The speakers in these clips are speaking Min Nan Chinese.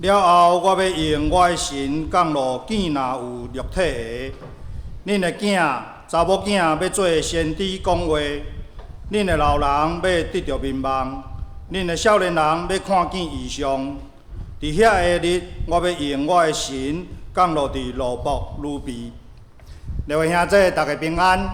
了後，我欲用我的神降落見若有肉體的，恁的囝、查某囝欲做先知講話，恁的老人欲得著眠夢，恁的少年人欲看見異象。佇遐个日，我欲用我的神降落佇奴僕、女婢。各位兄弟，大家平安。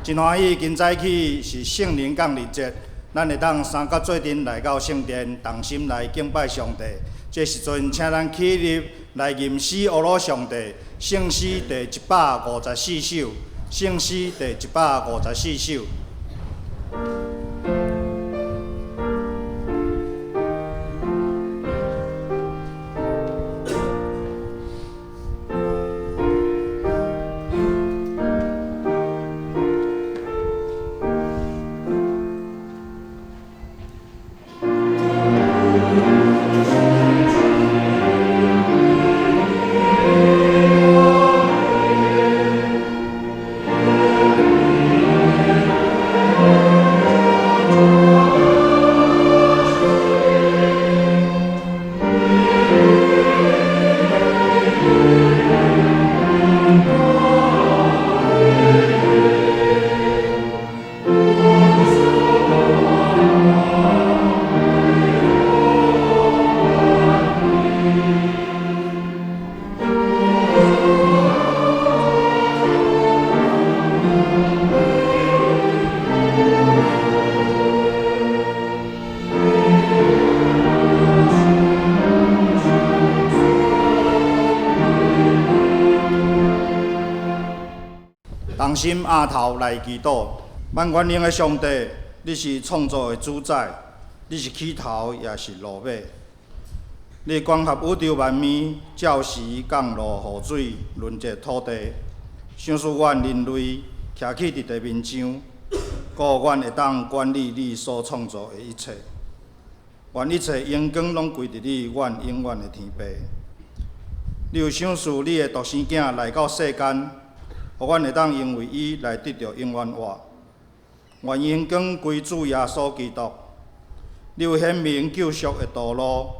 真歡喜，今早起是聖靈降臨節，咱會當三甲做陣來到聖殿，同心來敬拜上帝。這時陣，請咱起立來吟詩阿魯上帝，聖詩第154首，聖詩第154首。同心徛頭來祈禱，萬全能的上帝，你是創造的主宰，你是起頭也是落尾。你管轄宇宙萬物，照時降落雨水，潤澤土地，賞賜阮人類徛起佇地面上，顧阮會當管理你所創造的一切。願一切榮光攏歸佇你，阮永遠的天父。你有賞賜你的獨生囝來到世間，予阮會當因為伊來得著永遠活。願榮光歸主耶穌基督。你有顯明救贖的道路，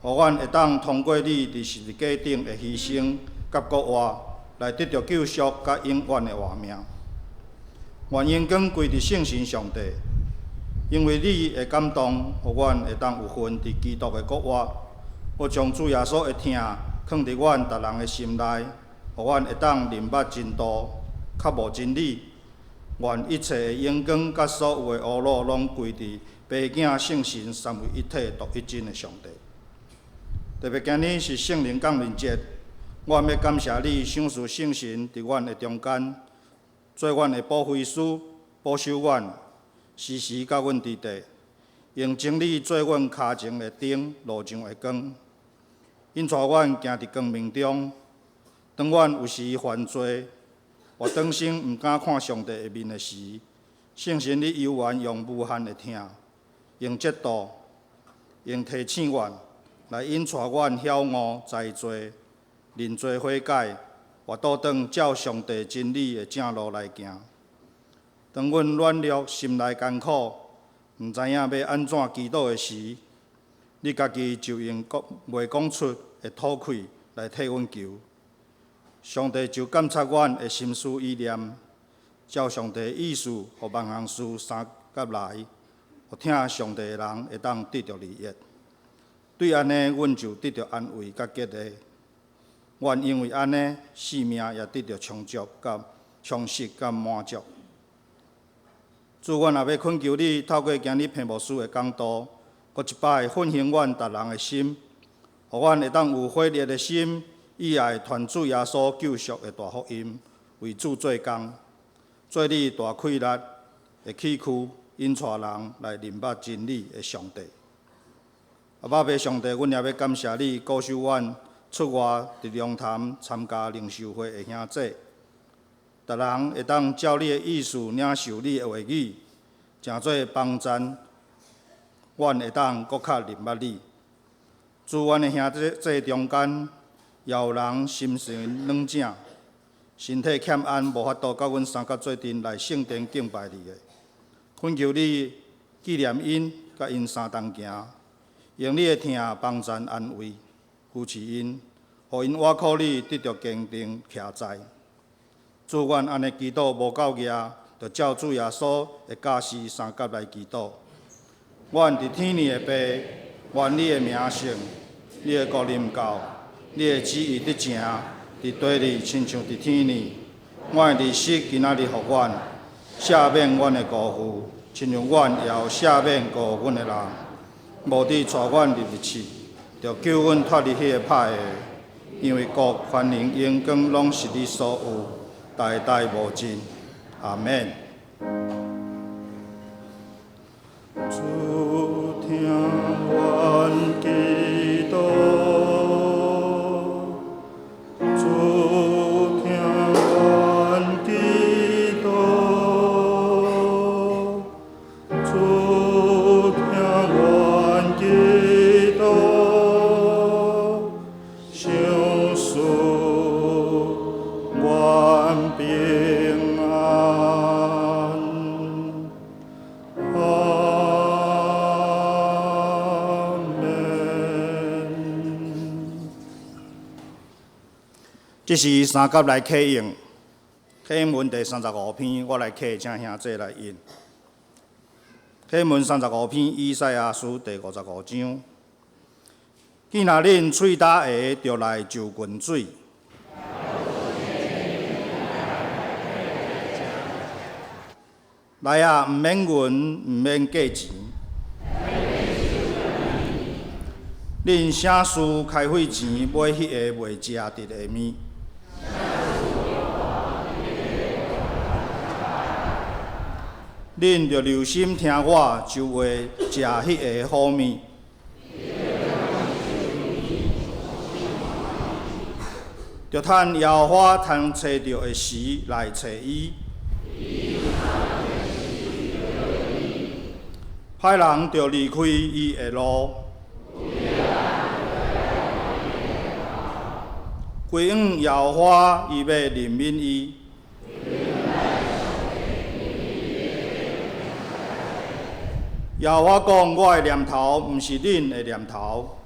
予阮會當通過你佇十字架頂的犧牲佮復活，來得著救贖佮永遠的活命。願榮光歸佇聖神上帝，因為你的感動，予阮會當有份佇基督的國活。閣將主耶穌的疼囥佇阮逐人的心內，予阮會當認捌真道，較無真理。願一切的榮光佮所有的呵咾，攏歸佇父子聖神三位一體獨一真的上帝。特別今日是聖靈降臨節，我欲感謝你賞賜聖神佇阮的中間，做阮的保惠師，保守阮，時時佮阮佇佇，用真理做阮跤前的燈，路上的光，引帶阮行佇光明中。當阮有時犯罪，或轉身毋敢看上帝的面的時，聖神你猶原用無限的疼，用節度，用提醒阮，來引帶阮曉悟知罪、認罪悔改，或倒轉照上帝真理的正路來行。當阮軟弱、心內艱苦，毋知影欲按怎祈禱的時，你家己就用講袂講出的吐氣來替阮求。上帝就監察阮的心思意念，照上帝的意思，予萬項事相佮來，予疼上帝的人會當得著利益。對按呢，阮就得著安慰佮激勵。阮因為按呢，性命也得著充足、佮充實、佮滿足。主，阮也欲懇求你，透過今日彭牧師的講道，閣一擺奮興阮逐人的心，予阮會當有火熱的心，以愛傳主耶穌救贖的大福音，為主做工，做你大氣力的器具，引帶人來認捌真理的上帝。阿爸父上帝，阮也欲感謝你，保守阮出外佇龍潭參加靈修會的兄弟，逐人會當照你的意思領受你的話語，誠做幫贊，阮會當閣較認捌你。主，阮的兄弟中間，也有人心神軟正，身體欠安，無法度佮阮三甲做陣來聖殿敬拜你的。懇求你紀念𪜶，佮𪜶相同行，用你的疼幫贊安慰扶持𪜶，予𪜶倚靠你得著堅定徛在。主，阮按呢祈禱無夠額，就照主耶穌的教示相佮來祈禱。阮佇天的父，願你的名聖，你的國臨到，你的旨意得成，佇地裡親像佇天呢。阮的日食今仔日予阮，赦免阮的辜負，親像阮也有赦免辜負阮的人。無得帶阮入去試，著救阮脫離彼個歹的。因為國、權能、榮光攏是你所有，代代無盡。阿們。主聽阮祈禱，主聽阮祈禱，主聽阮祈禱，賞賜阮平安。阿們。這是三佮來啟應，啟應文第35篇，我來啟，請兄弟來印。啟應文三十五篇，以賽亞書第55章。見若恁喙焦的，就來就近水。來啊，毋免銀，毋免價錢。恁啥事開費錢買彼个袂食得的物？恁著留心聽我，就會食彼个好物。著趁耶和華通揣著的時來揣伊。歹人著離開伊的路，歸向耶和華，伊欲憐憫伊。耶和華講：我的念頭毋是恁的念頭，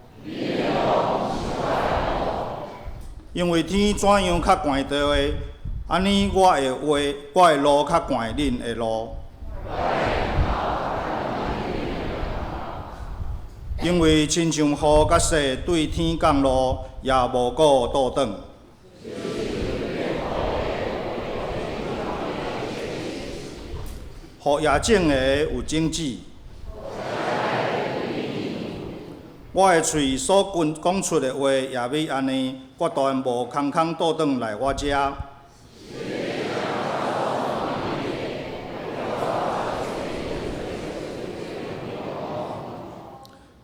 因為天怎樣較懸地的，按呢我的話，我的路較懸恁的路。因為親像雨佮雪對天降落，也無閣倒轉。予野種的有種子，我的喙所講出的話也欲按呢，決斷無空空倒轉來我遮。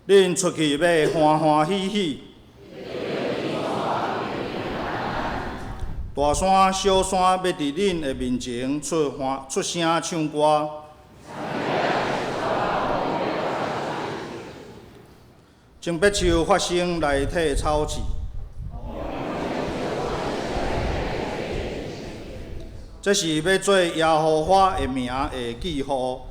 恁出去欲歡歡喜喜，大山小山欲佇恁的面前出歡出聲唱歌。松柏樹發聲來替草刺，這是欲做耶和華的名的記號。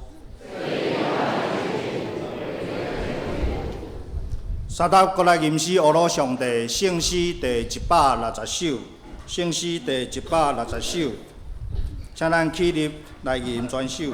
三搭閣來吟詩，阿魯上帝聖詩第160首，聖詩第160首，請咱起立來吟全首。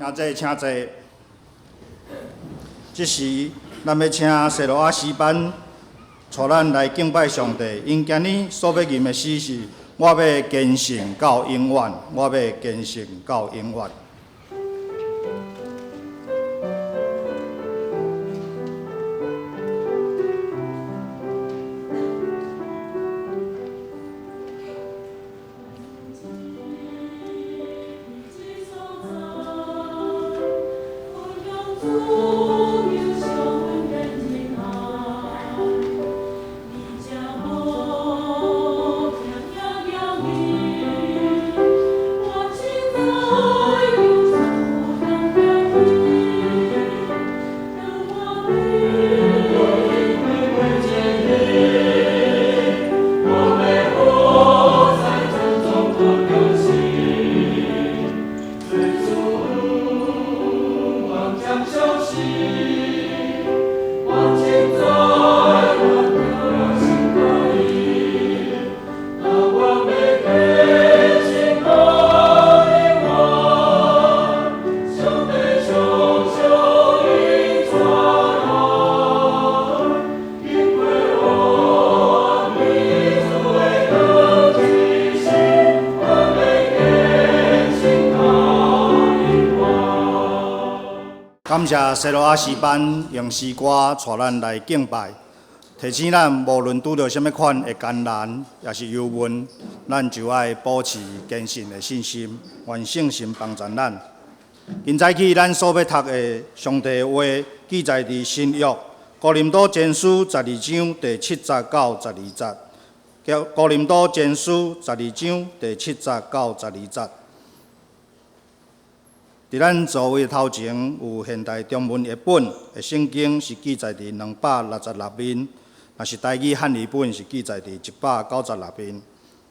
兄弟請坐。這時，咱欲請西羅亞詩班帶咱來敬拜上帝。𪜶今日所欲吟的詩是：我欲堅信到永遠，我欲堅信到永遠。感謝西羅亞詩班用詩歌帶咱來敬拜，提醒咱無論拄著啥物款的艱難，抑是憂悶，咱就愛保持堅信的信心，願聖神幫助咱。今早起咱所欲讀的上帝話，記載佇新約哥林多前書十二章第七節到十二節。叫哥林多前書十二章第七節到十二節。佇咱座位頭前有現代中文譯本的聖經，是記載佇266面；若是台語漢語本，是記載佇196面。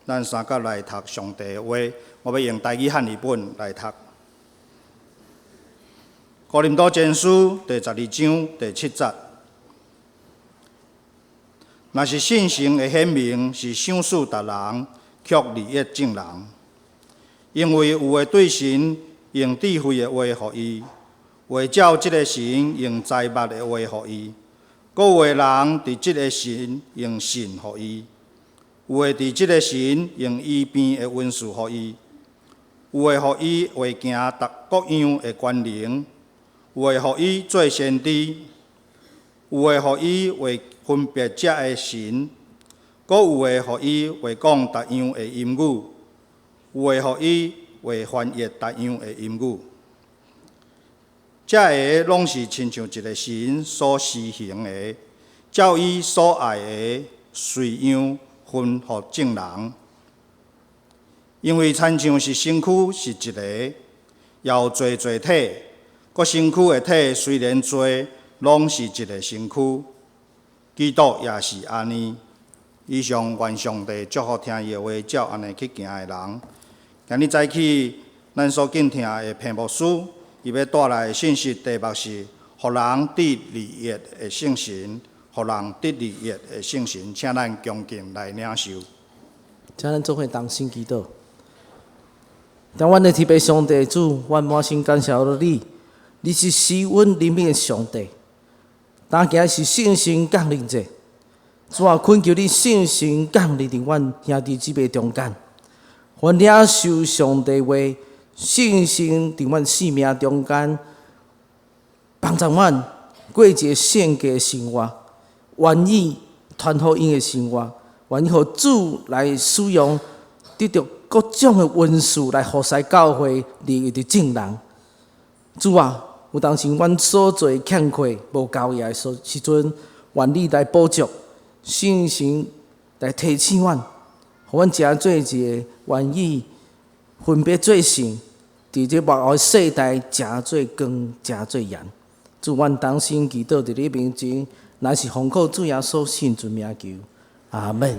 咱三角來讀上帝的話，我欲用台語漢語本來讀。哥林多前書第十二章第七節：若是聖神的顯明是賞賜逐人，卻利益眾人，因為有的對神用智慧的話予伊，有的照這个神用才捌的話予伊，閣有的人佇這个神用信予伊，有的佇這个神用醫病的恩賜予伊，有的予伊會行逐各樣的權能，有的予伊做先知，有的予伊會分別這个神，閣有的予伊會講逐樣的音語，有的予伊會翻譯逐樣的音語。這个攏是親像一个神所施行的，照伊所愛的隨樣分予眾人。因為親像是身軀是一个，也有濟濟體，閣身軀的體雖然濟，攏是一个身軀。基督也是按呢。以上願上帝祝福聽伊的話，照按呢去行的人。今日早起，咱所敬聽的彭牧師，伊欲帶來的信息題目是：予人得利益的聖神，予人得利益的聖神，請咱恭敬來領受。請咱做伙同心祈禱。當阮的天父上帝主，阮滿心感謝你，你是賜阮靈命的上帝。當今日是聖神降臨節，主啊，懇求你聖神降臨佇阮兄弟姊妹中間。阮領受上帝話，聖神佇阮生命中間幫助阮過一个聖潔的生活，願意傳福音的生活，願意予主來使用，得著各種的恩賜來服侍教會，利益佇眾人。主啊，有當時阮所做的欠缺無夠額的時陣，願你來補足，聖神來提醒阮。予阮成做一个願意分別做聖，佇這末後的世代成做光，成做鹽。主，阮同心祈禱佇你面前，乃是奉靠主耶穌聖尊名求，阿門。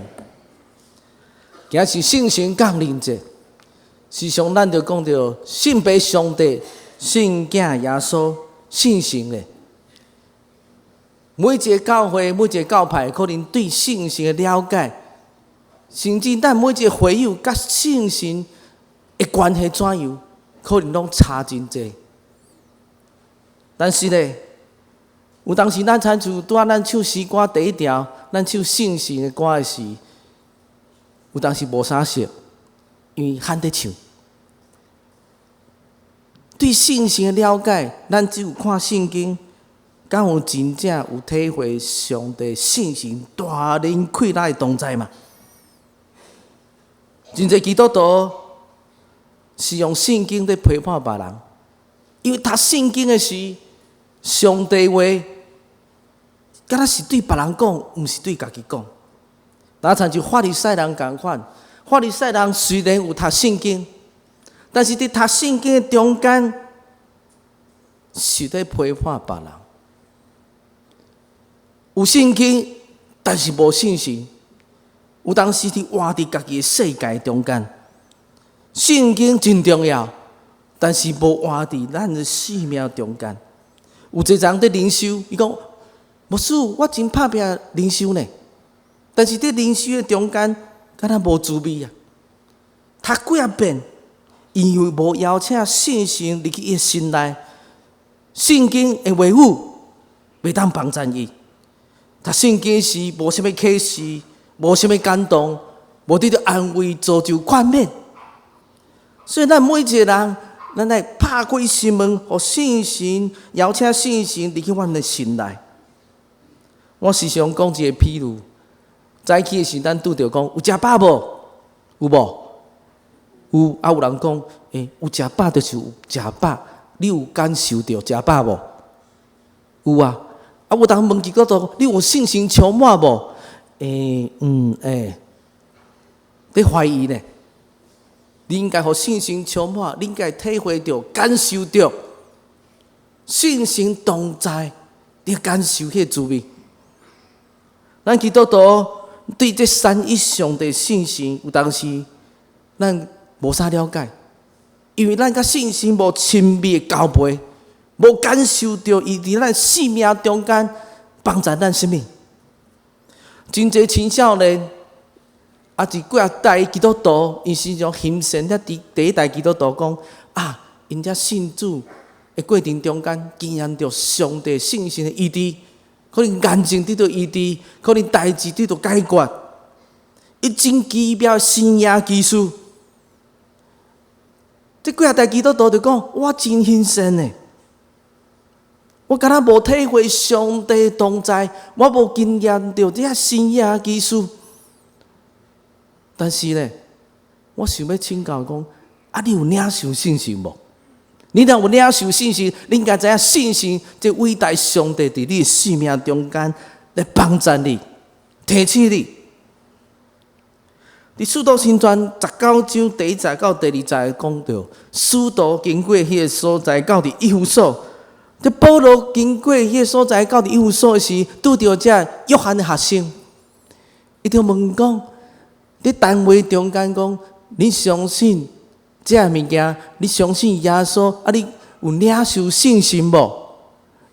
今日是聖神降臨節，時常咱就講著信父上帝、信子耶穌、信神咧。每一个教會、每一个教派，可能對聖神的了解，甚至咱每一个會友佮聖神的關係怎樣，可能攏差真濟。但是咧，有當時咱親像拄仔咱唱詩歌第一條，咱唱聖神的歌的時，有當時無啥熟，因為喊咧唱。對聖神的了解，咱只有看聖經，敢有真正有體會上帝聖神大能氣力的同在嘛？真濟基督徒是用聖經咧批判別人，因為讀聖經的時，上帝話，敢若是對別人講，毋是對家己講。若親像法利賽人仝款，法利賽人雖然有讀聖經，但是佇讀聖經的中間，是咧批判別人。有聖經，但是無信心。有當時佇活佇家己的世界中間，聖經真重要，但是無活佇咱的生命中間。有一個人佇靈修，伊講：牧師，我真拍拚靈修呢，但是佇靈修的中間，敢若無滋味啊！讀幾仔遍，因為無邀請聖神入去伊的心內，聖經的話語袂當幫助伊。讀聖經時無啥物啟示，無啥物感動，無得著安慰、造就、勸勉。所以咱每一個人，咱來拍開心門，予聖神邀請聖神入去阮的心內。我時常講一個譬喻，早起的時，咱拄著講有食飽無？有無？有啊！有人講，欸，有食飽就是有食飽，你有感受著食飽無？有啊！啊，有當問基督徒，你有聖神充滿無？欸，嗯，欸，你懷疑呢？你應該予聖神充滿，你應該體會著、感受著聖神同在，你感受彼個滋味。咱基督徒對這三一上帝聖神有當時咱無啥了解，因為咱佮聖神無親密的交陪，無感受著伊佇咱生命中間幫助咱啥物。真濟青少年，抑是幾仔代基督徒，𪜶時常欣羨遐第一代基督徒講啊，𪜶遮信主的過程中間，經驗著上帝聖神的醫治，可能癌症得著醫治，可能代誌得著解決，伊真奇妙神蹟奇事。這幾仔代基督徒就講，我真欣羨的，我敢若無體會上帝同在，我無經驗著這神蹟奇事。但是呢，我想欲請教講，啊，你有領受聖神無？你若有領受聖神，你應該知影聖神這偉大上帝佇你的生命中間來幫助你、提醒你。佇使徒行傳19章第一節到第二節講著，使徒經過彼个所在到佇以弗所，這保羅經過彼个所在到佇以弗所的時，拄著這約翰的學生，伊就問講，佇談話中間講，你相信這个物件？你相信耶穌？啊，你有領受聖神無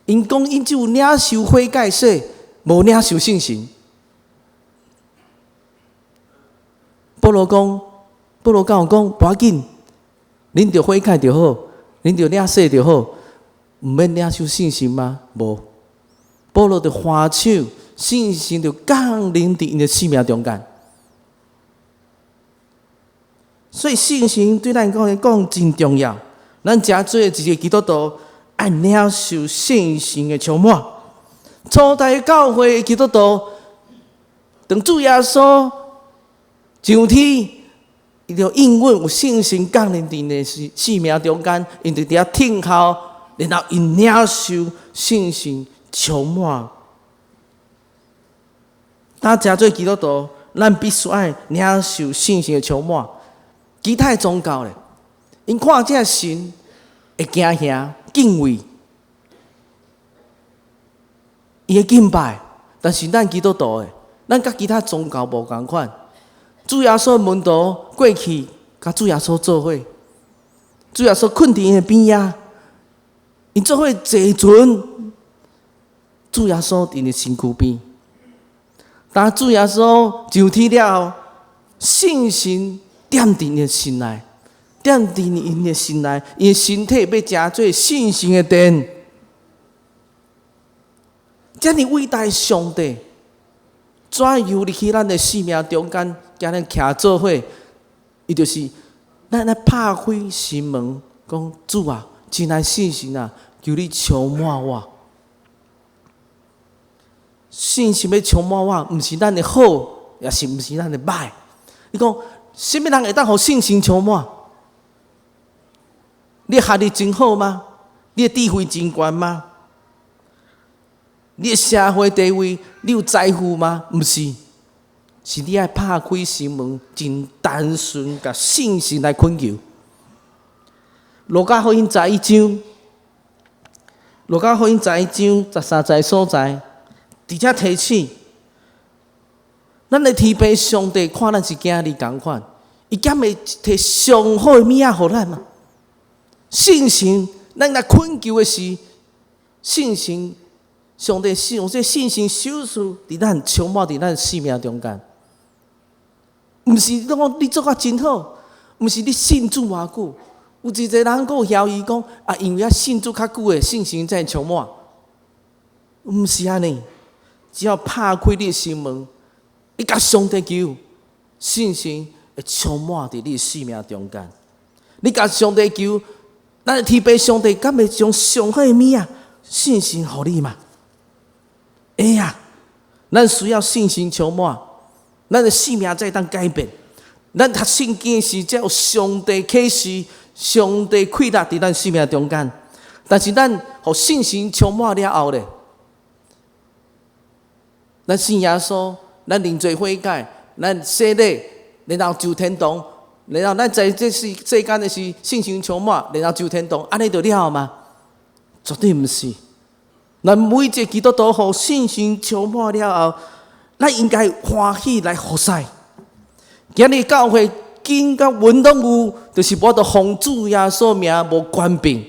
？𪜶講𪜶只有領受悔改洗，無領受聖神。保羅講，保羅教講，無要緊，恁著悔改就好，恁著領洗就好，毋免領受聖神嗎？無，保羅就揮手，聖神就降臨佇𪜶的生命中間。所以聖神對咱講來講真重要。咱誠做一個基督徒，愛領受聖神的充滿。初代教會的基督徒，當主耶穌上天，伊就應允有聖神降臨佇𪜶的生命中間，𪜶就佇遐聽候，然後𪜶領受聖神充滿。當誠做基督徒，咱必須愛領受聖神的充滿。其他的宗教咧，𪜶看這個神會驚嚇、敬畏，伊會敬拜。但是咱基督徒的，咱佮其他宗教無仝款。主耶穌門徒過去佮主耶穌做伙，主耶穌睏佇𪜶的邊仔，𪜶做伙坐船，主耶穌佇𪜶的身軀邊。當主耶穌上天了後，聖神踮佇𪜶的心內，踮佇𪜶的心內，𪜶的身體欲成做聖神的殿。遮爾偉大的上帝，怎樣入去咱的生命中間，共咱徛做伙？伊就是咱來拍開心門，講主啊，親愛聖神啊，求你充滿我。聖神欲充滿我，毋是咱的好，也是毋是咱的歹。你講，啥物人會當予聖神充滿？你學歷真好嗎？你的智慧真懸嗎？你的社會地位，你有財富嗎？毋是，是你愛拍開心門，真單純，共聖神來懇求。路加福音十一章，路加福音十一章十三節所在，佇遮提醒，咱的天父上帝看咱是囝兒仝款，伊敢會提上好的物仔予咱嗎？聖神，咱來懇求的是聖神，上帝使用這聖神手術佇咱充滿佇咱生命中間，毋是講你做甲真好，毋是你信主偌久，有一個人閣有枵伊講啊，因為我信主較久的聖神才會充滿，毋是按呢，只要拍開你的心門，你共上帝求，聖神會充滿佇你的生命中間，你共上帝求。咱的天父上帝敢會將上好的物仔聖神予你嗎？會啊！咱需要聖神充滿，咱的生命才會當改變。咱讀聖經時，才有上帝啟示、上帝氣力佇咱生命中間。但是咱予聖神充滿了後咧，咱信耶穌，咱認罪悔改，咱洗禮，然後上天堂。然後咱在這世世間的時聖神充滿，然後上天堂，按呢就了嗎？絕對毋是。咱每一個基督徒予聖神充滿了後，咱應該歡喜來服侍。今日教會經佮文攏有，就是無法度奉主耶穌名無權柄。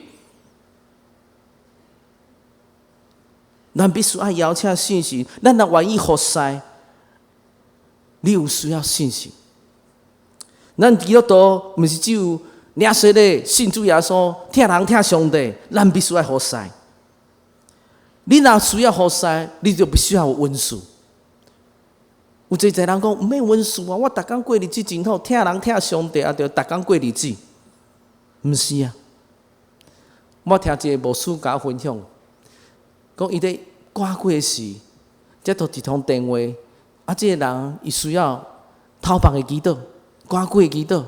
咱必須愛邀請聖神，咱若願意服侍，你有需要聖神。咱基督徒毋是只有領洗禮、信主耶穌、疼人疼上帝，咱必須愛服侍。你若需要服侍，你就必須要有恩賜。有濟濟人講毋免恩賜啊，我逐工過日子真好，疼人疼上帝啊，就逐工過日子。毋是啊，我聽一個牧師共我分享，講伊咧趕過時，接到一通電話，啊，這個人伊需要頭髮的祈禱。趕鬼祈禱，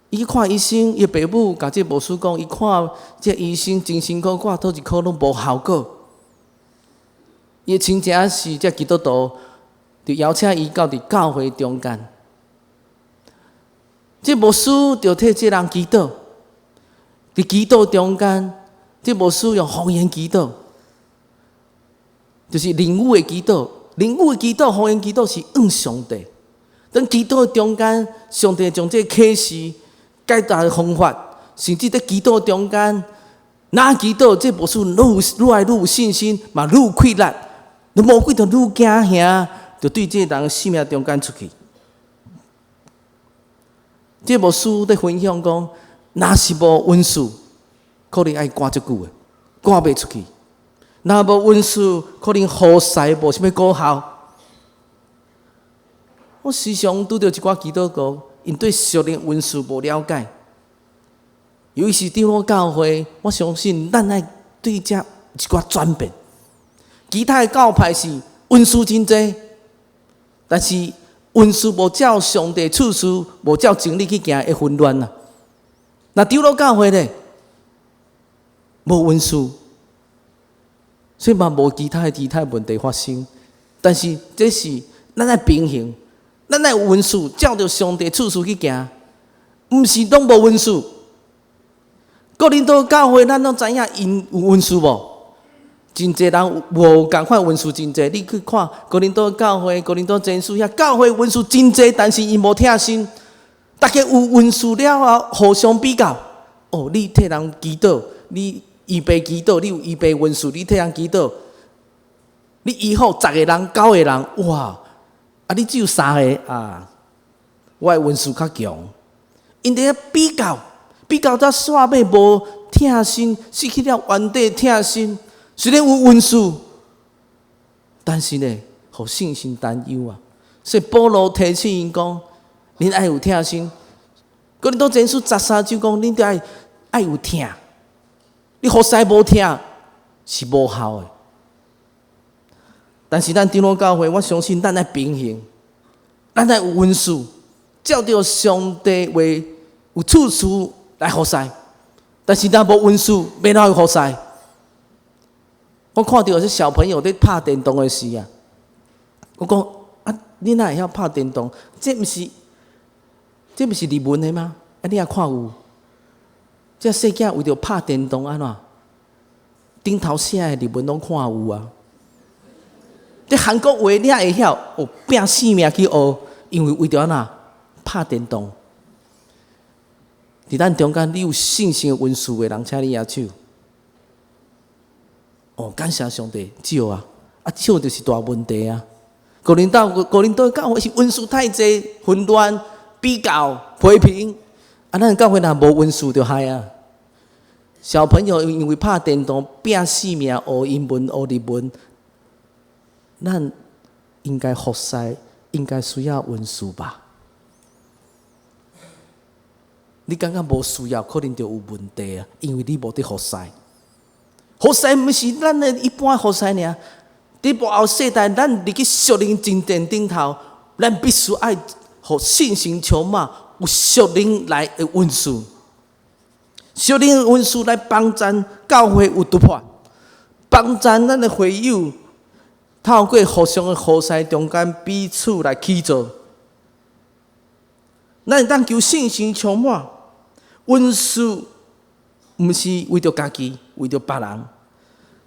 伊去看醫生，伊爸母共這牧師講，伊看這醫生真辛苦，掛佗一科攏無效果。伊的親戚是這基督徒，就邀請伊到佇教會中間。這牧師就替這人祈禱，佇祈禱中間，這牧師用方言祈禱，就是靈語的祈禱。靈語的祈禱、方言祈禱是向上帝。當祈禱中間，上帝將這個啟示解答的方法，甚至佇祈禱中間，若祈禱，這牧師愈愈來愈有信心，嘛愈有氣力，魔鬼就愈驚嚇，就對這個人生命中間出去。這牧師佇分享講，若是無恩賜，可能愛趕足久的，趕袂出去。若無恩賜，可能服侍無啥物果效。我時常拄著一寡基督徒，𪜶對屬靈恩賜無了解。尤其是長老教會，我相信咱愛對這一寡轉變。其他的教派是恩賜真濟，但是恩賜無照上帝次序，無照真理去行，會混亂啊。若長老教會咧，無恩賜，所以嘛無其他的問題發生。但是這是咱愛平衡。咱愛有恩賜，照著上帝次序去行，毋是攏無恩賜。哥林多教會，咱攏知影𪜶有恩賜無？真濟人無仝款恩賜真濟。你去看哥林多教會、哥林多前書遐教會恩賜真濟，但是𪜶無疼心。逐家有恩賜了後，互相比較。哦，你替人祈禱，你預備祈禱，你有預備恩賜，你替人祈禱，你醫好十個人、九個人，哇！啊！你只有三個啊，我的恩賜較強。𪜶佇遐比較，比較到煞尾無疼心，失去了原底疼心，雖然有恩賜，但是呢，予信心擔憂啊。所以保羅提醒𪜶講：恁愛有疼心。哥林多前書13章講，恁著愛有疼。你服侍無疼是無效的。但是咱長老教會，我相信咱愛平衡，咱愛有恩賜，照著上帝話有次序來服侍。但是若無恩賜，欲按怎服侍？我看著有些小朋友佇拍電動的時啊，我講啊，你哪會曉拍電動？這毋是日文的嗎？啊，你也看有？這細囝為著拍電動按怎？頂頭寫的日文攏看有啊。這韓國話你也會曉？哦，拼性命去學，因為為著按怎拍電動。佇咱中間，你有信心的恩賜的人，請你舉手。哦，感謝上帝，少啊，啊少就是大問題啊。哥林多教會是恩賜太濟，混亂、比較、批評。啊，咱教會若無恩賜就害啊。小朋友因為拍電動，拼性命學英文、學日文，咱應該服侍，應該需要恩賜吧？你感覺無需要，可能就有問題啊，因為你無佇服侍。服侍毋是咱的一般服侍爾。佇幕後世代，咱入去屬靈真殿頂頭，咱必須愛予信心充滿，有屬靈來的恩賜。屬靈的恩賜來幫助教會有突破，幫助咱的會友透過互相的服侍中間彼此來起造。咱會當求信心充滿，恩賜毋是為著家己，為著別人。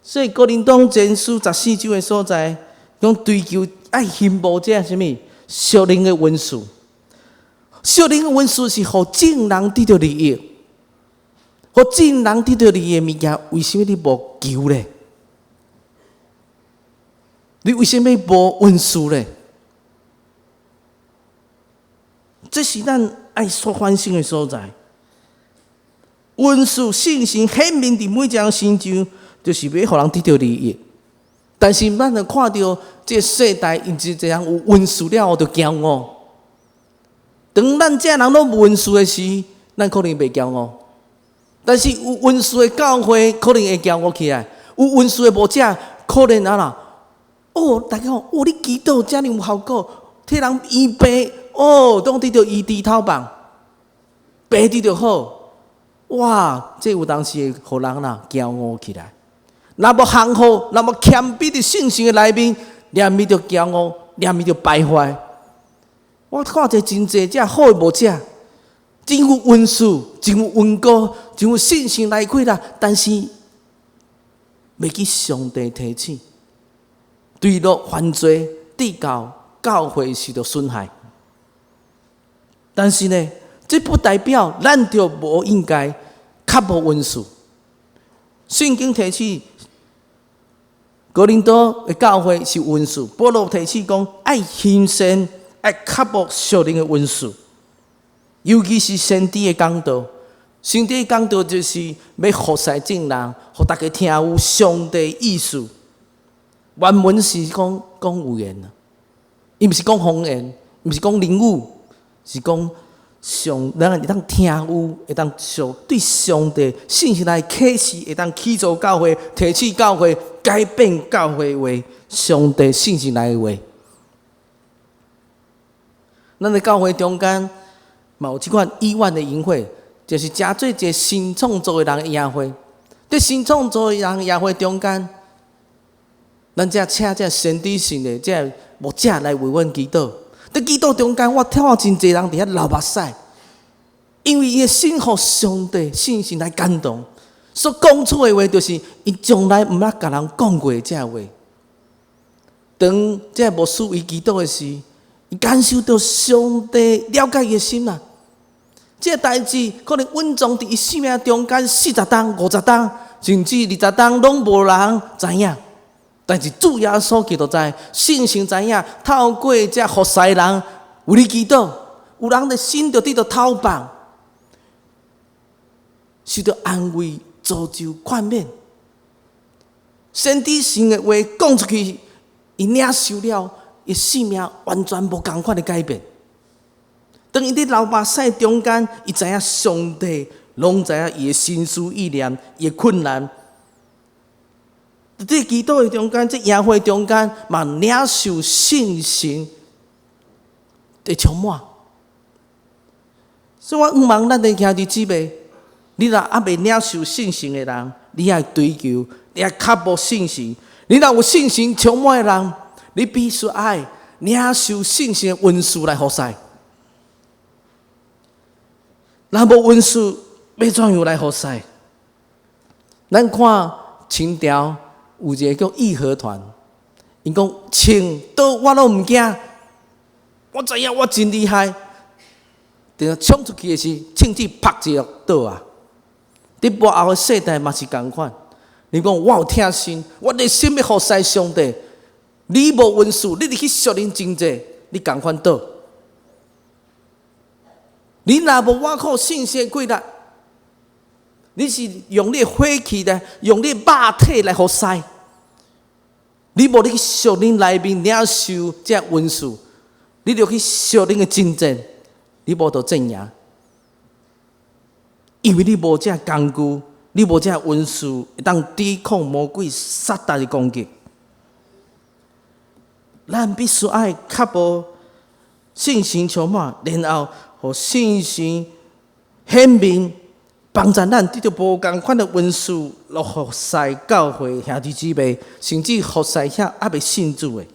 所以哥林多前書14章的所在，講追求愛興慕這啥物屬靈的恩賜。屬靈的恩賜是予眾人得著利益，予眾人得著利益的物件，為啥物你無求咧？你為啥物無恩賜咧？這是咱愛所反省的所在。恩賜信心顯明佇每一個人身上，就是欲予人得著利益。但是咱就看著這個世代，𪜶真濟人有恩賜了後就驕傲。當咱這人攏無恩賜的時，咱可能袂驕傲。但是有恩賜的教會可能會驕傲起來，有恩賜的牧者可能按怎？哦，大家講，哦，你祈禱遮爾有效果，替人醫病，哦，攏得著醫治頭棒，病得著好，哇！這有當時會予人啦驕傲起來。若無降服，若無謙卑佇信心的內面，連咪著驕傲，連咪著敗壞。我看者真濟這好的牧者，真有恩賜，真有恩膏，真有信心來開啦，但是袂記上帝提醒，墜落犯罪，致到教會受到損害。但是呢，這不代表咱就無應該較無恩賜。聖經提醒哥林多的教會是恩賜，保羅提醒講愛行善，愛渴慕屬靈的恩賜，尤其是先知的講道。先知的講道就是欲服侍眾人，予大家聽有上帝意思。原文是講講預言啊，伊毋是講方言，毋是講靈語，是講上咱會當聽有，會當上對上帝信息來啟示，會當起造教會、提醒教會、改變教會話，上帝信息來的話。咱的教會中間嘛有這款億萬的營會，就是誠做一個新創造的人的營會。佇新創造的人營會中間，咱才請這先知性的這牧者來為阮祈禱。佇祈禱中間，我聽真濟人佇遐流目屎，因為伊的心予上帝信心來感動，所講出的話就是伊從來毋捌共人講過的這話。當這牧師為祈禱的時，伊感受著上帝了解伊的心啊！這代誌可能隱藏佇伊生命中間40冬、50冬，甚至20冬，攏無人知影。但是主耶穌基督知，聖神知影，透過這服侍人為你祈禱，有人的心就得著透放，受著安慰、造就、勸勉。先知性的話講出去，伊領受了，伊生命完全無仝款的改變。當伊佇流目屎中間，伊知影上帝攏知影伊的心思意念，伊的困難。佇這祈禱的中間，這宴會中間，嘛領受聖神的充滿。所以我向望咱的兄弟姊妹，你若猶未領受聖神的人，你愛追求，你愛渴慕聖神。你若有聖神充滿的人，你必須愛領受聖神的恩賜來服侍。若無恩賜，欲怎樣來服侍？咱看清朝有一個叫義和團，𪜶講銃刀我攏毋驚，我知影我真厲害。等衝出去的時，銃子啪一下倒啊！佇末後的世代嘛是仝款。你講我有疼心，我熱心欲服侍上帝。你無恩賜，你入去屬靈爭戰，你仝款倒。你若無倚靠聖神的氣力，你是用你的火氣來，用你的肉體來服侍。你無你去屬靈內面領受這恩賜，你就去屬靈的爭戰，你無得戰贏，因為你無這工具，你無這恩賜，會當抵抗魔鬼撒旦的攻擊。咱必須愛渴慕聖神充滿，然後予聖神顯明，幫助咱得著無仝款的恩賜，來服侍教會兄弟姊妹，甚至服侍遐猶未信主的。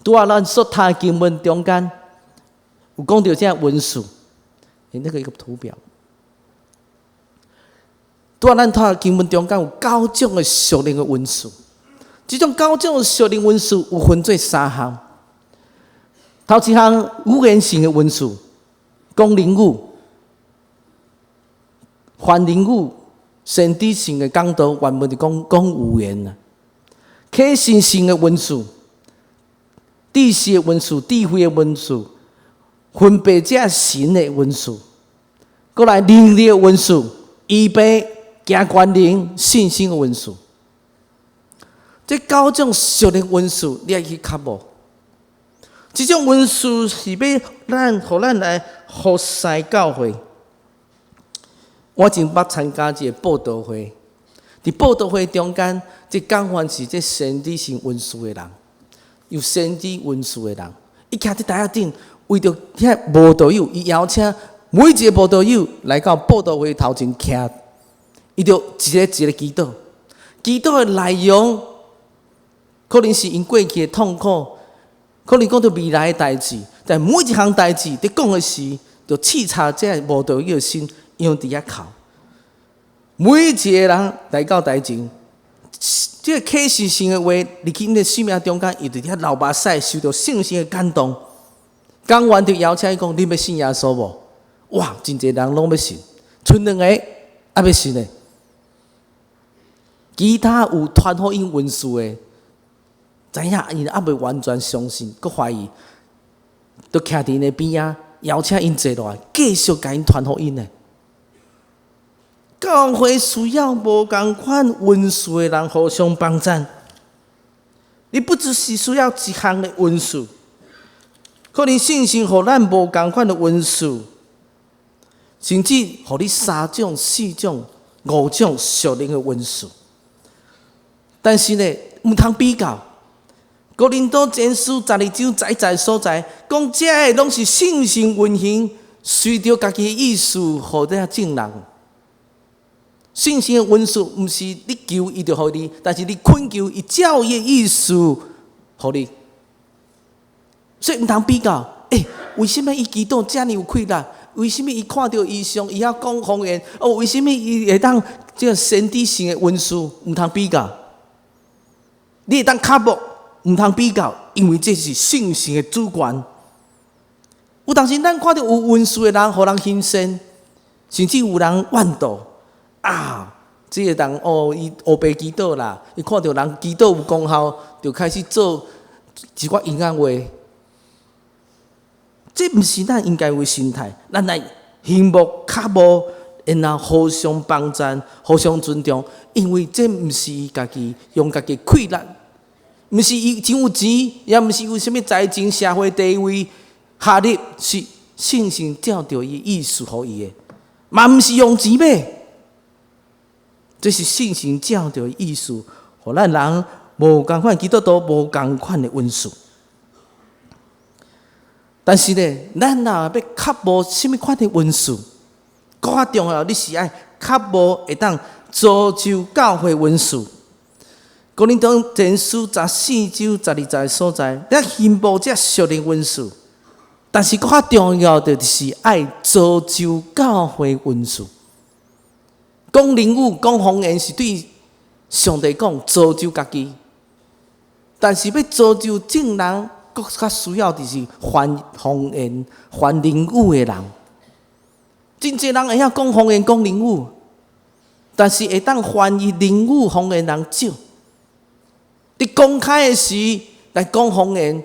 拄仔咱所讀的經文中間有講著這恩賜，那個一個圖表。拄仔咱讀的經文中間有九種的屬靈的恩賜，這種九種的屬靈恩賜有分做三項。頭一項語言性的恩賜，講靈語、翻靈語、先知性的講道，原文就講講預言啊。啟示性的恩賜、知識的恩賜、智慧的恩賜、分別這神的恩賜，閣來能力的恩賜、醫病、行權能、信心的恩賜。這九種屬靈恩賜，你愛去渴慕。這種恩賜是欲咱，予咱來服侍教會。我曾捌參加一個佈道會，佇佈道會中間，這講員是這先知性恩賜的人，有先知恩賜的人，伊徛佇台仔頂，為著遐慕道友，伊邀請每一個慕道友來到佈道會頭前徛，伊就一个一个祈禱，祈禱的內容可能是𪜶過去的痛苦，可能講著未來的代誌，但每一項代誌佇講的時，就刺插這慕道友的心，𪜶佇遐哭。每一個人來到台前，這個啟示性的話，入去𪜶的生命中間，伊佇遐流目屎，受著聖神的感動。講完就邀請伊講：你欲信耶穌無？哇，真濟人攏欲信，賰兩個猶未信的。其他有傳福音恩賜的，知影𪜶猶未完全相信，閣懷疑，就徛佇𪜶的邊仔，邀請𪜶坐落來，繼續共𪜶傳福音的。教會需要無仝款恩賜的人互相幫贊。你不只是需要一項的恩賜，可能聖神予咱無仝款的恩賜，甚至予你三種、四種、五種屬靈的恩賜。但是呢，毋通比較。哥林多前書12章11節所在，講這个攏是聖神運行，隨著家己的意思，予這眾人。聖神的恩賜毋是你求伊就予你，但是你懇求伊照伊的意思予你。所以毋通比較。欸，為什麼伊祈禱遮爾有氣力？為什麼伊看著異象，伊曉講方言？哦，為什麼伊會當這個先知性的恩賜？毋通比較。你會當渴慕，毋通比較，因為這是聖神的主權。有當時咱看著有恩賜的人，予人欣羨，甚至有人怨妒啊！這個人哦，伊烏白祈禱啦，伊看著人祈禱有功效，就開始做一寡閒仔話。這毋是咱應該有的心態，咱來羨慕、渴慕然後互相幫贊、互相尊重，因為這毋是伊家己用家己氣力，毋是伊真有錢，也毋是有啥物財政、社會地位、學歷，是聖神照著伊意思予伊的，嘛毋是用錢買，這是聖神照著伊意思，予咱人無仝款基督徒無仝款的恩賜。但是呢，咱若欲渴慕啥物款的恩賜，閣較重要，你是愛渴慕會當造就教會恩賜。哥林多前書14章12節的所在，你興慕這屬靈恩賜，但是閣較重要的就是愛造就教會恩賜。講靈語、講方言是對上帝講，造就家己，但是欲造就眾人，閣較需要就是傳方言、傳靈語的人。真濟人會曉講方言、講靈語，但是會當翻譯靈語方言人少。佇公開的時來講方言，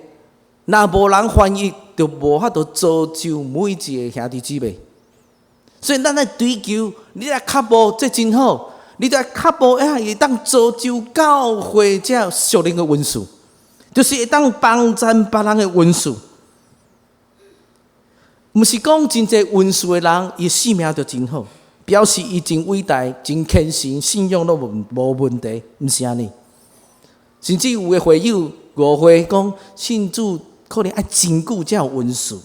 若無人翻譯，就無法度造就每一个兄弟姊妹。所以咱愛追求，你來渴慕這真好，你來渴慕會會當造就教會這屬靈的恩賜，就是會當幫贊別人的恩賜。毋是講真濟恩賜的人，伊生命就真好，表示伊真偉大、真虔誠，信仰攏無問題，毋是按呢。甚至有的會友誤會講信主可能愛真久才有恩賜，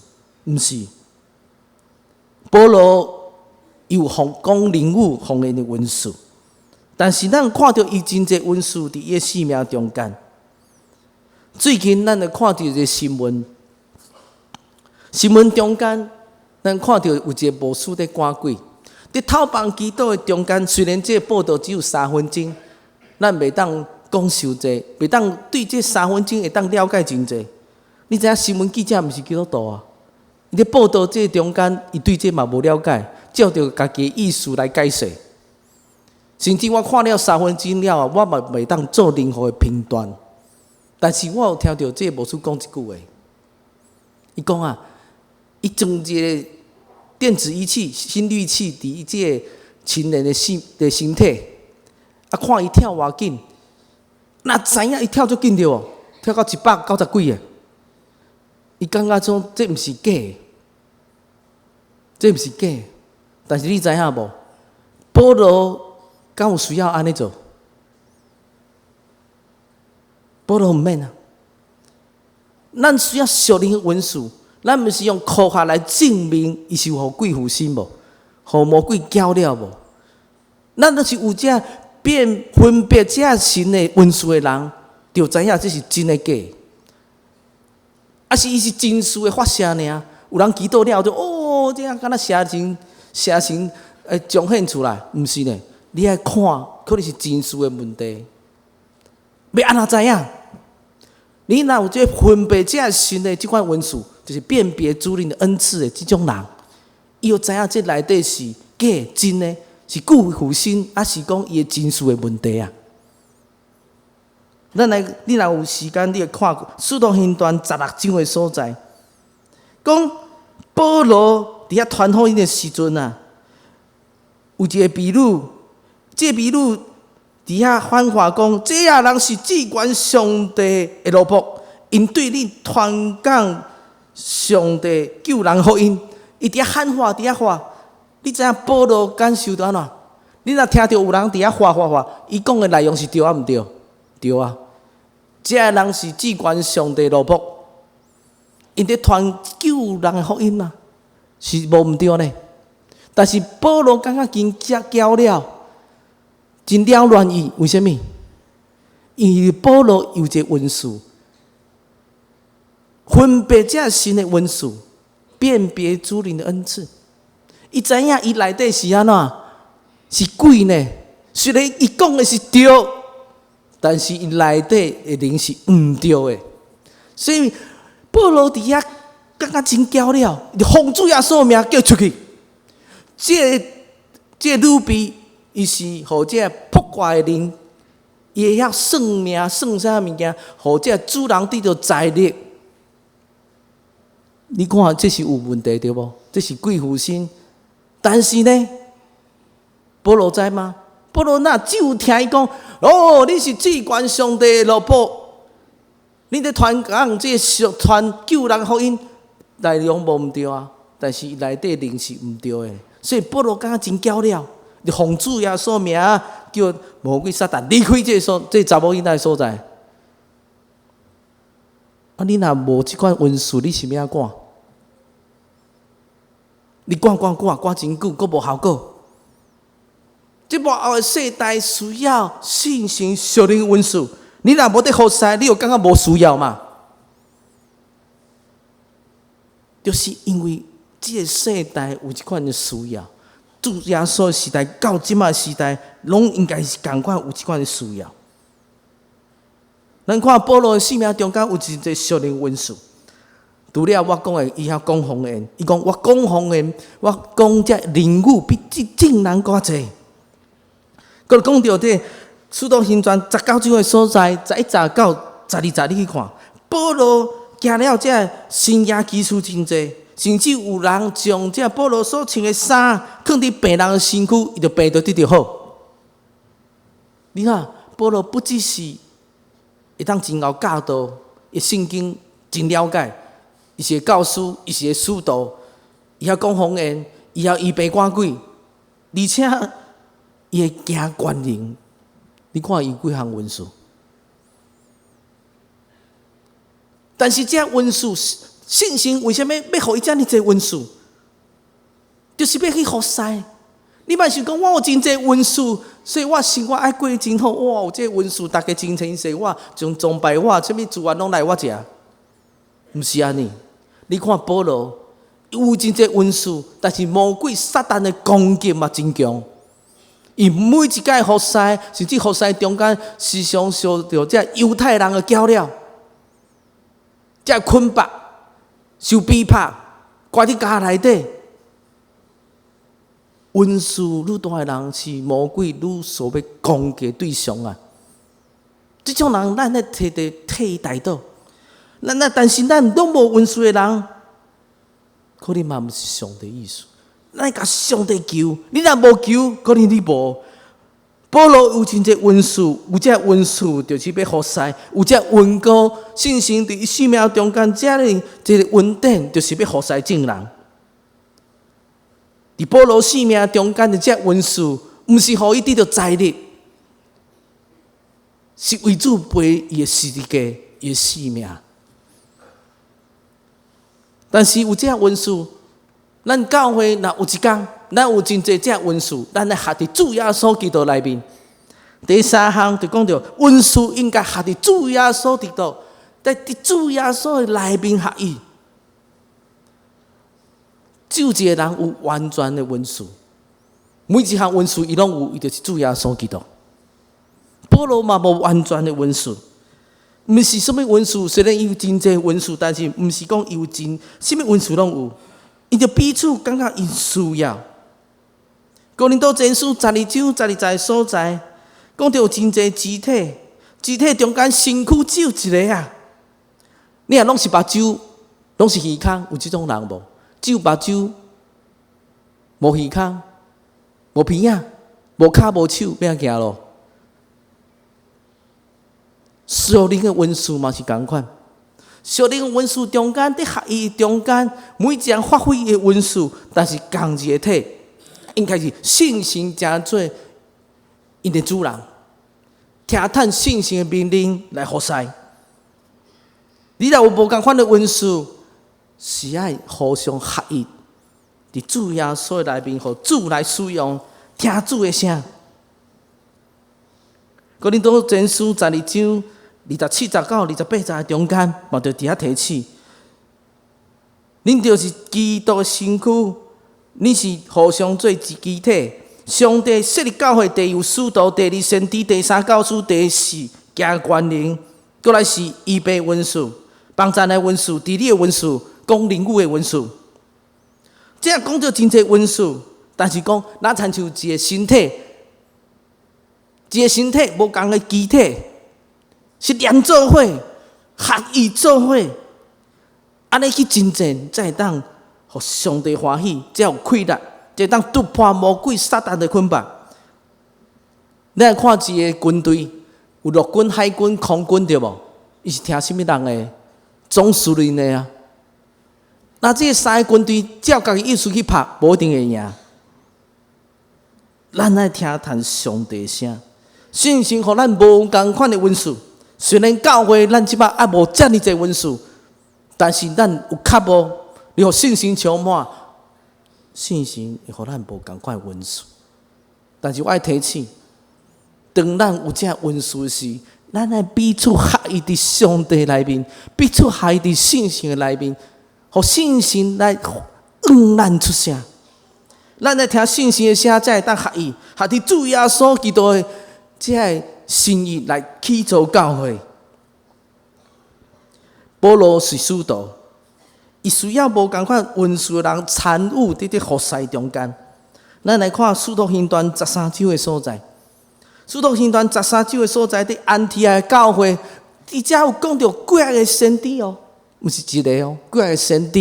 毋是。保羅有方講靈語方言的恩賜，但是咱看著伊真濟恩賜佇伊的生命中間。最近咱就看著一个新聞，新聞中間咱看著有一个牧師佇趕鬼，佇透房祈禱的中間，雖然這个報道只有3分鐘，咱袂當講傷濟，袂當對這三分鐘會當了解真濟。你知影新聞記者毋是基督徒啊？伊佇報道這中間，伊對這嘛無了解，照著家己的意思來解釋。甚至我看了三分鐘了後，我嘛袂當做任何的評斷。但是我有聽著這个牧師講一句話，伊講啊，伊裝一个電子儀器、心率器佇伊這个青年的身體，啊，看伊跳偌緊。若知影伊跳足緊對無？跳到190幾个，伊感覺講這毋是假的，這毋是假的。但是你知影無？保羅敢有需要按呢做？保羅毋免啊。咱需要屬靈的恩賜，咱毋是用科學來證明伊是有予鬼附身無，予魔鬼攪了無？咱都是有這辨分別這神的恩賜的人，就知影這是真的假的。啊是伊是真實的發射爾，有人祈禱了就哦，這樣敢若邪神邪神會彰顯出來，毋是呢？你愛看，可能是真實的問題。欲按怎知影？你若有這分別這神的這款恩賜，就是辨別主靈的恩賜的這種人，伊就知影這內底是假真的。是鬼附身，抑是講伊的情緒的問題啊？咱來，你若有時間，你會看《使徒行傳》16章的所在，講保羅佇遐傳福音的時陣啊，有一个婢女，這个婢女佇遐喊話講：這个人是至懸上帝的奴僕，𪜶對你傳講上帝救人福音，伊佇遐喊話，佇遐喊。你知影保羅感受著按怎？你若聽著有人佇遐喊喊喊，伊講的內容是對抑毋對？對啊！這个人是至懸上帝奴僕，𪜶佇傳救人的福音啊，是無毋對呢。但是保羅感覺真攪了，真擾亂伊，為啥物？因為保羅有一个恩賜，分別這神的恩賜，辨別主靈的恩賜。伊知影伊內底是按怎，是鬼呢？雖然伊講的是對，但是伊內底的靈是毋對的。所以保羅佇遐感覺真攪了，奉主耶穌名叫出去。這個這个女婢，伊是予這个卜卦的靈，伊會曉算命算啥物件，予這个主人得著財力。你看這是有問題對無？這是鬼附身。但是呢，保羅知嗎？保羅若只有聽伊講，哦，你是至懸上帝的奴僕，你佇傳講這個傳救人福音，內容無毋對啊，但是內底認識毋對的，所以保羅感覺真攪了，就奉主耶穌名叫魔鬼撒旦離開這個所，這個查某囡仔的所在。啊！你若無這款恩賜，你是欲按怎趕？你趕趕趕趕真久，閣無效果。這末後的世代需要信心、屬靈恩賜。你若無佇服侍，你有感覺無需要嗎？就是因為這個世代有這款的需要，主耶穌時代到這馬時代，攏應該是仝款有這款的需要。咱看保羅的生命中間有真濟屬靈恩賜。除了我講的，伊曉講方言，伊講我講方言，我講這靈語比這眾人閣較濟。閣講著這使徒行傳19章的所在，11節到12節，你去看，保羅行了這神蹟奇事真濟，甚至有人將這保羅所穿的衫囥佇病人的身軀，伊就病就得著好。你看，保羅不只是會當真𠢕教導，伊聖經真了解，伊是個教師，伊是個使徒，伊曉講方言，伊曉醫病趕鬼，而且伊會行權能。你看伊有幾項恩賜？但是這恩賜，聖神為啥物欲予伊遮爾濟恩賜？就是欲去服侍。你莫想講我有真濟恩賜，所以我生活愛過真好。哇，有這恩賜，大家真親切我，從崇拜我，啥物資源攏來我遮。毋是按呢。你看保羅有真濟恩賜，但是魔鬼撒旦的攻擊嘛真強。伊每一擺服侍，甚至服侍中間時常受著這猶太人的攪擾，這捆綁、受逼迫，關佇監內底。恩賜愈大的人是魔鬼愈所欲攻擊對象啊！這種人，咱咧替替替伊代禱。咱咱但是咱攏無恩賜的人，可能嘛毋是上帝意思。咱共上帝求，你若無求，可能你無。保羅有真濟恩賜，有這恩賜就是欲服侍，有這恩膏，聖神佇伊生命中間遮爾一个恩典，就是欲服侍眾人。佇保羅生命中間的這恩賜，毋是予伊得著財力，是為主背伊的十字架，伊的性命。但是有這恩賜，咱教會若有一工，咱有真濟這恩賜，咱來學佇主耶穌基督內面。第三項就講著恩賜應該學佇主耶穌基督，在佇主耶穌的內面學伊。只有一個人有完全的恩賜，每一項恩賜伊攏有，伊就是主耶穌基督。保羅嘛無完全的恩賜。毋是啥物恩賜，雖然伊有真濟恩賜，但是毋是講伊有真啥物恩賜攏有，𪜶就彼此感覺𪜶需要。哥林多前書12章12節所在，講著有真濟肢體，肢體中間身軀只有一个啊。你若攏是目睭，攏是耳孔，有這種人無？只有目睭，無耳孔，無鼻仔，無跤無手，欲按怎行路？屬靈的恩賜嘛是仝款，屬靈的恩賜中間，佇合一中間，每一人發揮伊的恩賜，但是仝一個體，應該是聖神成做𪜶的主人，聽趁聖神的命令來服侍。你若有無仝款的恩賜，是愛互相合一，佇主耶穌內面，予主來使用，聽主的聲。哥林多前書12章27節到28節中間，嘛就佇遐提醒，恁就是基督的身軀，恁是互相做一肢體。上帝設立教會，第一有使徒，第二先知，第三教師，第四行權能，閣來是醫病恩賜、幫贊的恩賜、治理的恩賜、講靈語的恩賜。這講著真濟恩賜，但是講若親像一个身體。一个身體無仝的肢體，是連做伙、合一做伙，按呢去征戰，才會當予上帝歡喜，才有氣力，才會當突破魔鬼撒旦的捆綁。你來看一个軍隊，有陸軍、海軍、空軍對無？伊是聽啥物人的？總司令的啊。那這三个軍隊照家己意思去拍，無一定會贏。咱愛聽趁上帝聲，聖神予咱無仝款的恩賜。雖然教會咱這擺猶無遮爾濟恩賜，但是咱有較無，你予聖神充滿，聖神會予咱無仝款的恩賜。但是我愛提醒，當咱有這恩賜時，咱愛彼此合一佇上帝內面，彼此合一佇聖神的內面，予聖神來向咱出聲。咱愛聽聖神的聲，才會當合一，合佇主耶穌基督的這个心意來起造教會。保羅是使徒，伊需要無仝款恩賜的人參與佇這服侍中間。咱來看《使徒行傳》十三章的所在，《使徒行傳》十三章的所在，佇安提阿的教會，佇遮有講著幾仔個先知哦，毋是一个哦，幾仔個先知，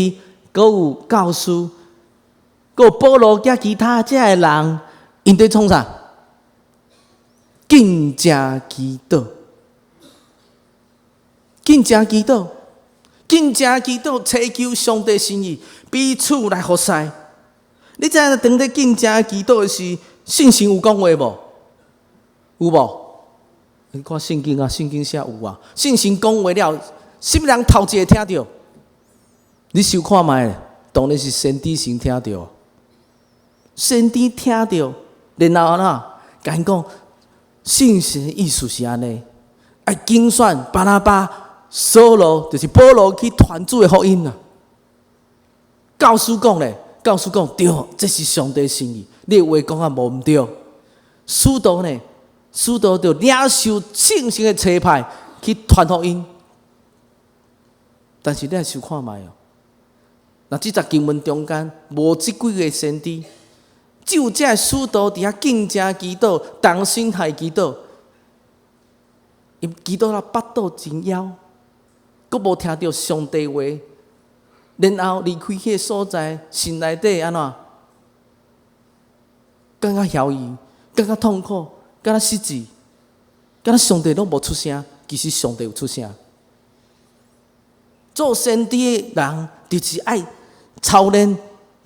閣有教師，閣有保羅佮其他這个人，𪜶佇創啥？禁食祈禱，禁食祈禱，禁食祈禱，尋求上帝心意，彼此來服侍。你知影當咧禁食祈禱的時，聖神有講話無？有無？你看聖經啊，聖經寫有啊。聖神講話了，啥物人頭一个聽著？你想看覓？當然是先知先聽著。先知聽著，然後按怎？共𪜶講，聖神的意思是按呢，愛揀選巴拿巴、掃羅，就是保羅去傳主的福音啊。教師講咧，教師講對，這是上帝心意。你的話講啊無毋對。使徒呢？使徒就領受聖神的差派去傳福音。但是你愛想看覓哦？若這節經文中間無這幾个先知，只有這个使徒佇遐禁食祈禱，同心來祈禱，𪜶祈禱到腹肚真枵，閣無聽著上帝話，然後離開彼个所在，心內底按怎？感覺枵意，感覺痛苦，感覺失志，感覺上帝攏無出聲，其實上帝有出聲。做先知的人，就是愛操練，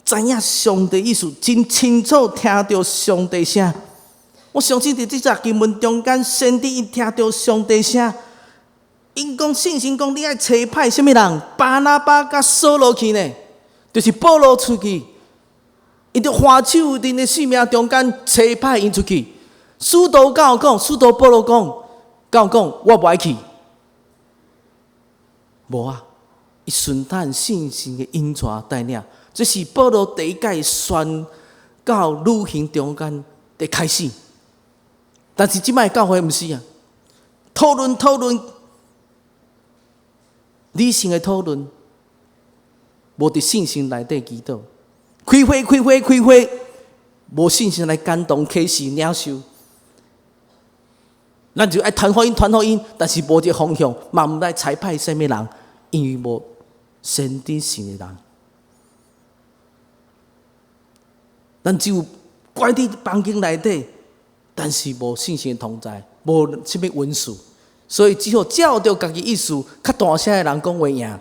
知影上帝意思，真清楚聽著上帝聲。我相信佇這節經文中間，先知𪜶聽著上帝聲，𪜶講聖神講，你愛差派啥物人？巴拿巴佮掃羅去呢？就是保羅出去，𪜶就還手𪜶的性命中間差派𪜶出去。使徒敢有講，使徒保羅講，敢有講，我無愛去。無啊，伊順趁聖神的引帶帶領，這是保羅第一擺宣教旅行中間的開始。但是這擺教會毋是啊，討論討論，理性的討論，無佇聖神內底祈禱，開會開會開會，無聖神來感動啟示領受，咱就愛傳福音傳福音，但是無這個方向，嘛毋知差派啥物人，因為無先知性的人，咱只有關佇房間內底，但是無聖神同在，無啥物恩賜，所以只好照著家己意思，較大聲的人講話贏。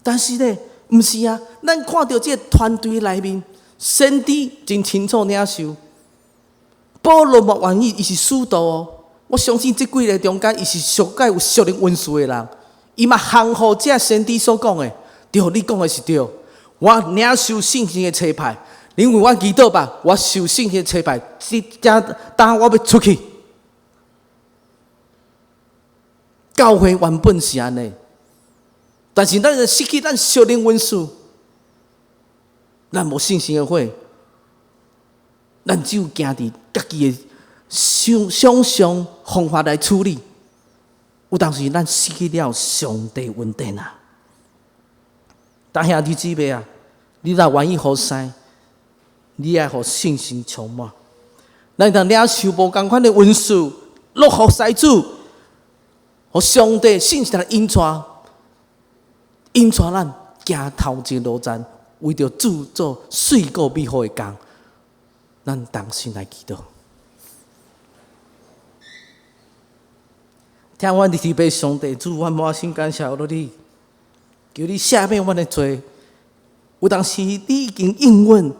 但是呢，毋是啊，咱看著這個團隊內面，先知真清楚領受，保羅嘛願意，伊是使徒哦。我相信這幾个中間，伊是上蓋有屬靈恩賜的人，伊嘛降服這先知所講的，對，你講的是對。我領受聖神的差派，因為我祈禱吧，我受聖神的差派，這這當我欲出去。教會原本是按呢，但是咱失去咱屬靈恩賜，咱無聖神的火，咱只有行佇家己的想想像方法來處理。有當時咱失去了上帝恩典啊！但兄弟姊妹啊，你若願意服侍，你愛予聖神充滿。咱當領受無仝款的恩賜，落服侍主，予上帝聖神來引帶，引帶咱行頭前路站，為著主做水果美好的工。咱同心來祈禱。聽阮的天父上帝主，阮滿心感謝你，求你赦免阮的罪。有當時你已經應允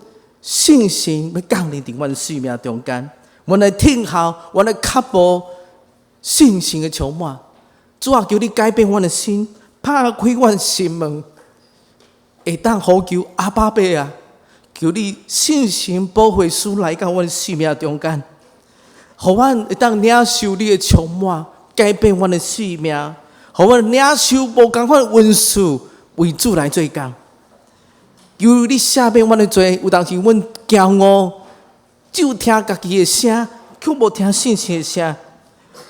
聖神欲降臨佇阮生命中間，阮來聽候，阮來渴慕聖神的充滿。主啊，求你改變阮的心，拍開阮心門，會當呼求阿爸父啊！求你聖神保惠師來到阮生命中間，予阮會當領受你的充滿，改變阮的生命，予阮領受無仝款恩賜，為主來做工。求你赦免阮的罪，有當時阮驕傲，只有聽家己的聲，卻無聽聖神的聲，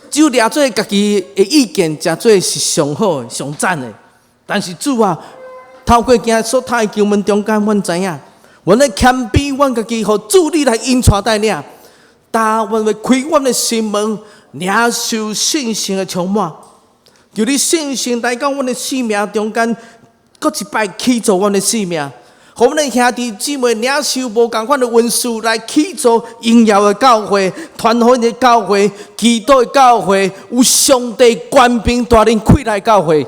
只有掠做家己的意見，誠做是上好的、上讚的。但是主啊，透過今日所讀的經文中間，阮知影，阮咧謙卑，阮家己，予主你來引帶帶領，但阮會開阮的心門，領受聖神的充滿。求你聖神來到阮的生命中間，閣一擺起造阮的生命。予阮的兄弟姊妹領受無仝款的恩賜，來起造榮耀的教會、傳福音的教會、祈禱的教會，有上帝權柄帶領開來教會。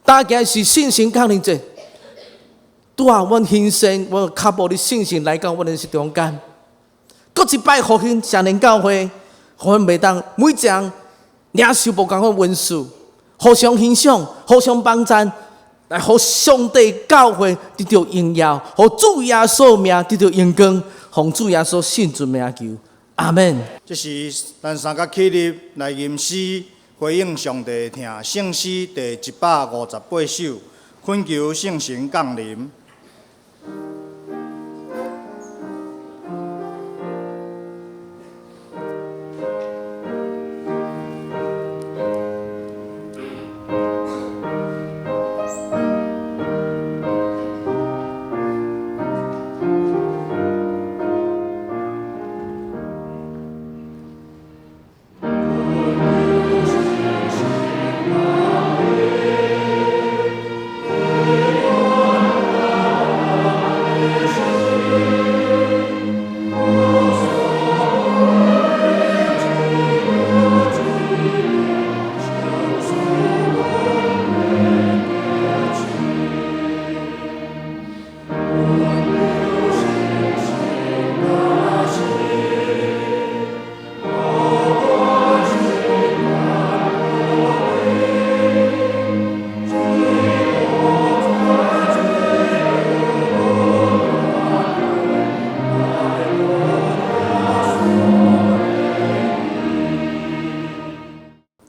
今仔日是聖神降臨節，拄啊，阮獻身，阮渴慕你聖神來到阮的中間，閣一擺復興聖靈教會，予阮袂當每一人領受無仝款恩賜，互相欣賞，互相幫贊。來，予上帝教會得著榮耀，予主耶穌名得著榮光，奉主耶穌聖尊名求，阿門。這是咱三甲起立來吟詩回應上帝的疼，聖詩第158首，懇求聖神降臨。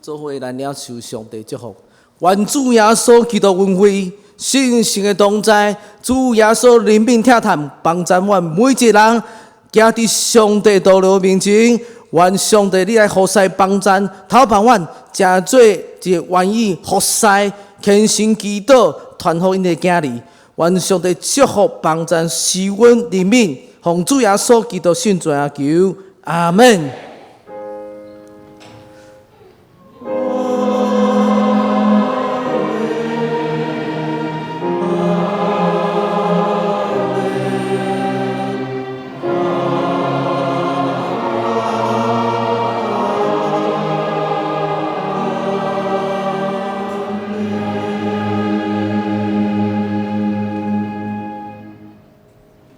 做伙來領受上帝祝福，願主耶穌基督恩惠、聖神的同在、主耶穌憐憫疼痛，幫贊阮每一個人，行佇上帝道路面前。願上帝你來服侍幫贊，頭幫阮，成做一個願意服侍、虔誠祈禱、傳福音的囝兒。願上帝祝福幫贊，賜阮憐憫，奉主耶穌基督聖名求，阿門。